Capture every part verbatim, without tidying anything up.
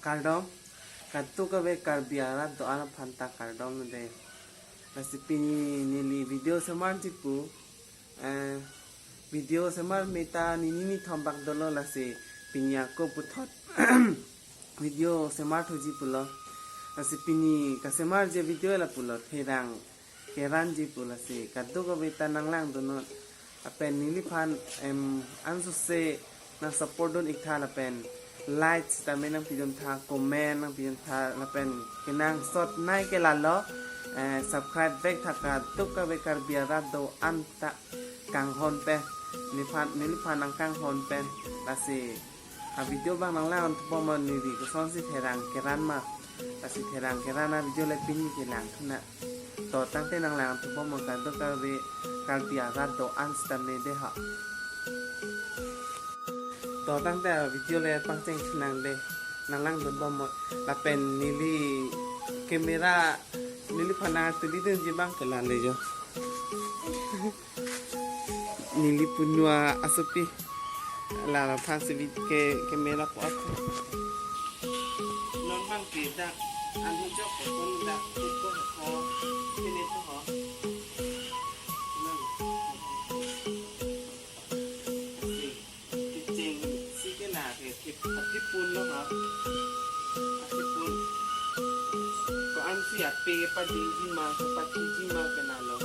Kardom, kadokave Karbi arat do-an aphan ta kardom de. Lasi pini neli video semarji pu, eh, video semar meta nini nithom bak dolo, lasi pini ako puthot video semar thuji pulo. Lasi pini kasemarji video lapulo, therang keranji pu. Lasi kadokave ta nanglangdun non. Lapen neliphan, em, ansose nang support dun iktha lapen like sitame nangpidun tha, comment nangpidun tha lapen kenangsot nai ke lalo, eh, subscribe vek tha, kadokave Karbi arat do-an ta kanghon pen. Neliphan, neliphan nangkanghon pen. Lasi a video abang nanglang thupo ma, neli kosonsi therang keran ma. Lasi therang keran a video le pini kelang thuna. To tangte nanglang thupo ma, kadokave Karbi arat do-an sitame de ha. To tangte a video le pangcheng thunang de, nanglangdun bom ma. Lapen neli camera, neliphan nangtuli dunji abang ke lale jo. Neli punu asopi. Lalo aphansi video ke, camera ko ako. Non abang ke dak, anu jok ko, kon dak, ko ko, sini ko ho. Non. Kechengsi ke la ke, thip, thip pun lo ha. Thip pun. Ko-ansi ape padingji ma, ko pachiji ma ke lalo.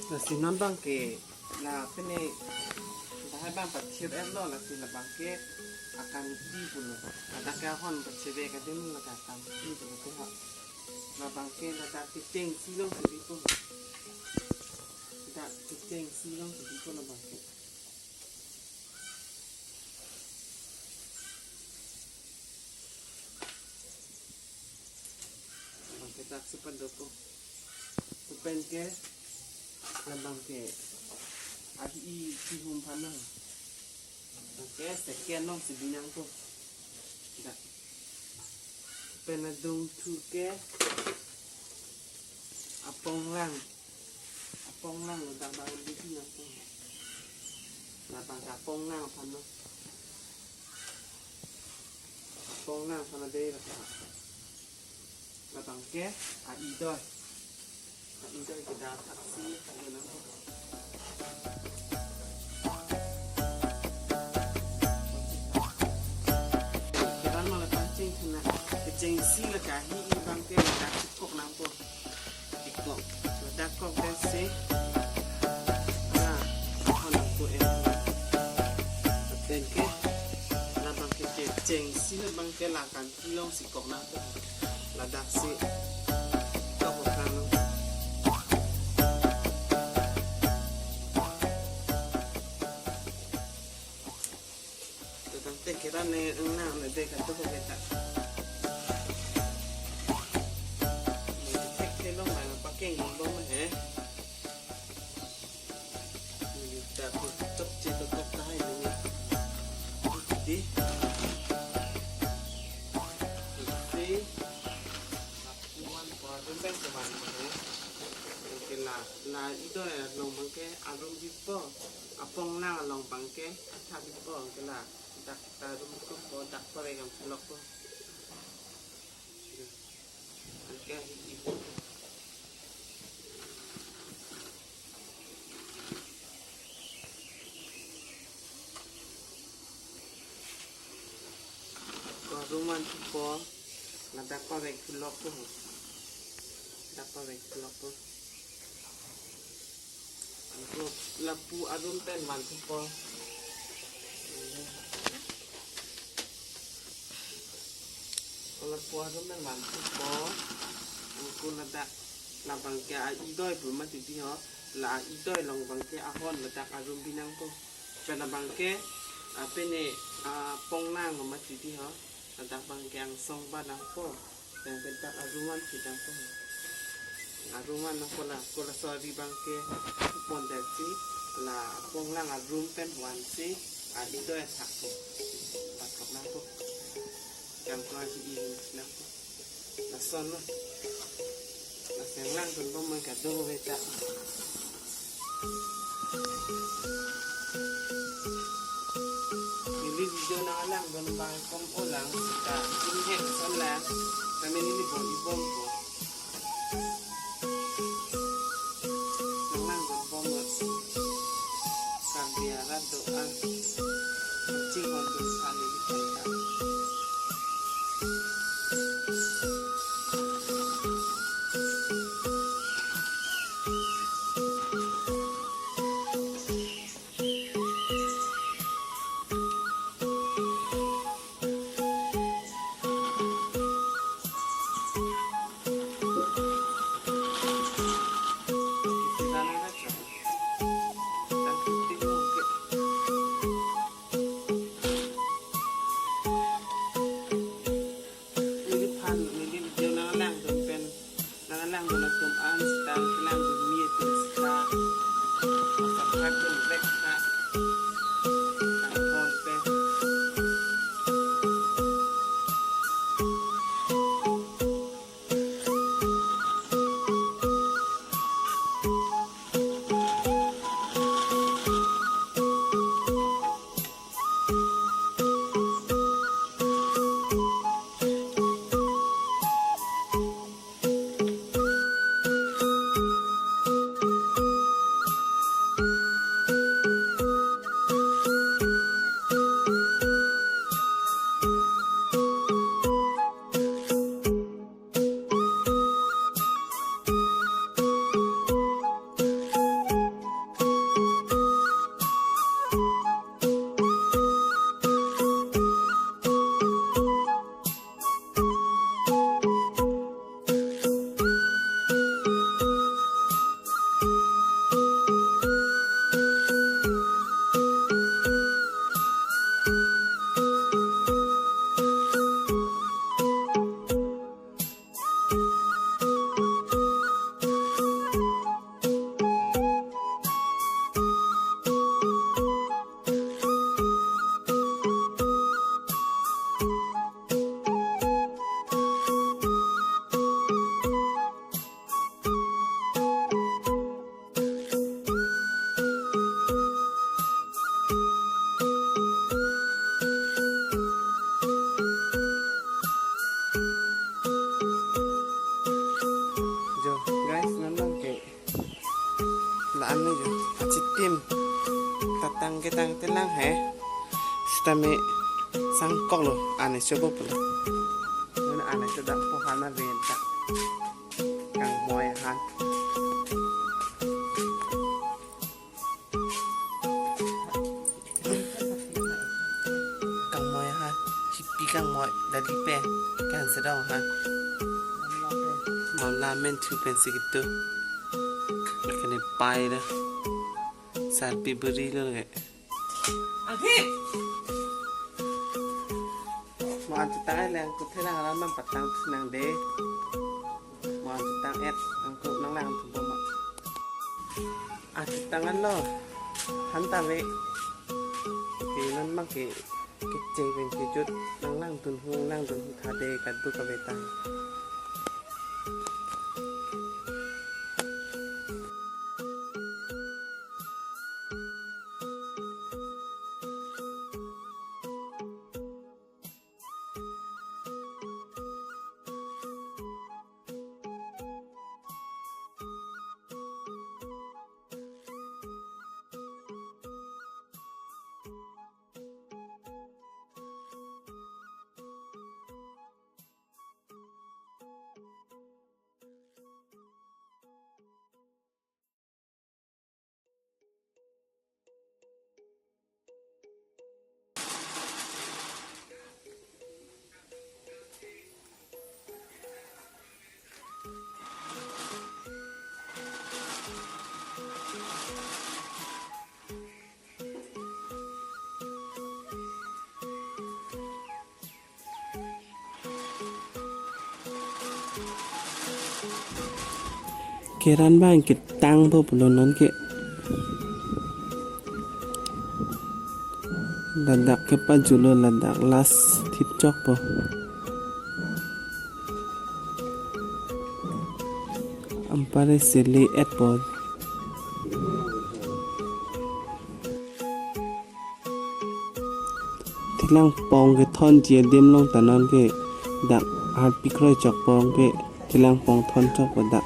Lasi non abang ke, la pine, lahai abang pachir-et lo, lasi labang ke akan di pulo. Ladak ke ahon pachir-et kadun, ladak akan di pulo te ha. Labang ke ladak titeng silong sidi pu. Da Kechengsi alongsi bipo labang ke. Labang ke daksi padopo. Lapen ke labang ke ahi-i chihum aphan nang. Labang ke second alongsi bi nangpo. Dak. Pen adungthu ke aponglang. Aponglang, ladak abang bi nangpo. Labang ke aponglang aphan nang. Aponglang aphan ade labang. Labang ke a-idoi. A-idoi ke dak thaksi, ano nang. Kevan ma la pacheng thuna. Kechengsi la ke ahi-i abang ke dak chikok nangpo. Chikok. Dak kok pen si. Ah, ako nangpo em. Pen ke. Labang ke kechengsi labang ke la kan Ilongsi kok nangpo. Ladaksi kok nang. Tangte keran ne nang ne de katu ko beta. Ne tek te long lang pakeng bom he. Kita tutup, kita tutup tayo ini. Di. Di. Lapuan po, arum pen teman po. Oke la, la idoi along abang ke arum bipo. Aponglang along abang ke athak bipo. Oke la, dak ta arum bipo, dak pore kam selok po. Oke, ini. Ko arum an thupo, ladak ko rek thulok po. Dak ko rek thulok po. Anke lapu arum pen van thupo. Lapu arum pen van thupo. Anke ladak labang ke a-idoi pu mati di ho. La a-idoi along abang ke ahon ladak arum bi nangpo. Pen labang ke, ah, pene, ah, ponglang mati di ho. Ladak abang ke angsong ba nangpo. Yang pentak arum an si nangpo. Arum an nangpo la, ko laso ari abang ke pon desi, la ponglang arum pen vansi, a-idoi athak po. Batok nangpo. Yang ko ahi-i nangpo. Lason lo. Laseng lang dun bom mai kado beta. Neli video nanglang dun bang kom olang sita. Ini hek son la. Kami neli bom ibom po. Nanglang dun bom lo. Karbi arat do-an. Chinghon dun kali kita. La-an lo jo, achitim. Tatang ketang telang he. Sitame sangkok lo, ane chobo pulo. Nuna ane chodak po hana venta. Kangmoi han. Kangmoi ha, hipi kangmoi, dali pen, kan sedang ha. Mamla men thu pen si gitu. Kene pai da. Sarpi beri lo ke. Aghi. Mo an tutang ai leng kuthe lang ram nam patang nang de. Mo an tutang et, angko nang lang tu boma. Atitang alo, han ta ve. Ke non bang ke, kecheng pen kejut, nang langdun hu, nang langdun hu tha de, kadu kave ta. Keran bang ketang po pulo non ke. Ladak ke pajulo ladak last thip chok po. Ampare sele et po. Thelang pong kethon ji adim long ta non ke dak arpi kroi chok pong ke thelang pong thon chok po dak.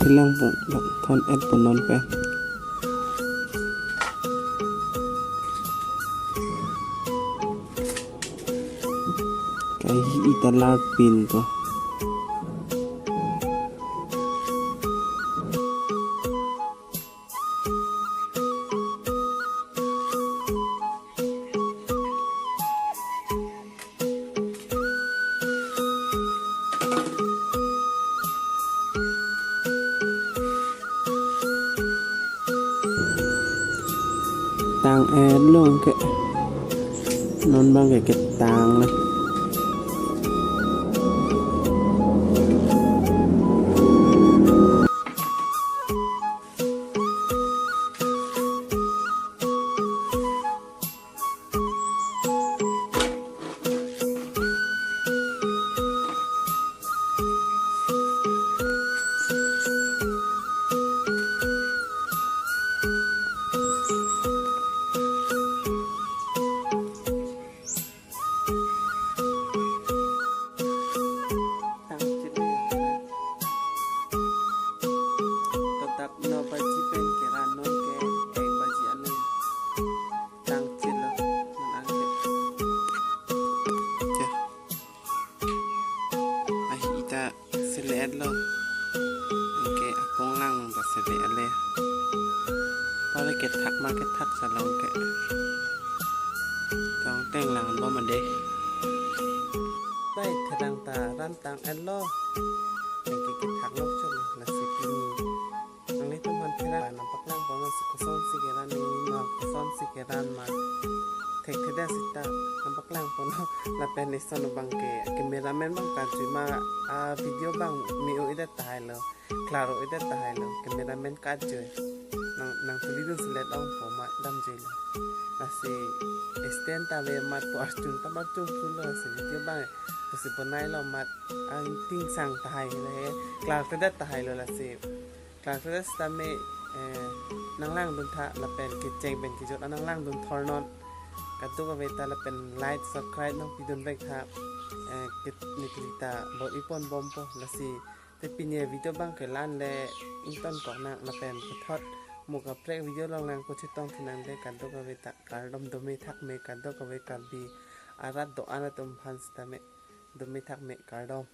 Thelang pong dak thon et po non pen. Kahi ita lar pin to. Tang et long ke. Non bang ke ketang na. Tang chile. Totap no baji pen keran non ke ek baji ane. Tang chilo non angke. Ahi ita sele et lo. Anke apong lang ta sele et le. Pale kethak ma kethak salong ke. Tong teng lang bom ade. Bai thelang ta ran tang et lo. Anke kethak lo cholo lasi pini. Nanglitum aphan thelang nangpaklang ponlo si kosonsi keran ni ma kosonsi keran ma. Thekthedet sita nangpaklang ponlo lapen ison bang ke cameraman bang karju ma, ah, video bang me-o-edet tahai lo. Klaro-edet tahai lo cameraman karju. Nang nang tulidun selet ong po ma damjuilo. Lasi stand ta ave mat po arjun ta arjun pulo lasi video bang pusi bonai lo mat angting sang tahai lo he. Klarkledet tahai lo lasi. Klarkledet sitame eh, nanglangdun tha lapen kecheng pen kejut an nanglangdun thornon. Kadokave ta lapen like, subscribe nangpidun vek tha. Eh, ke-, neli ta bor-iponbompo lasi. Te pini avideo abang ke la-an le ingtonkok nang lapen puthot mo kaprek video along nangkachetongthu nangne, kadokave ta kardom, dome thakme kadokave Karbi arat do-an atum aphan sitame dome thakme kardom.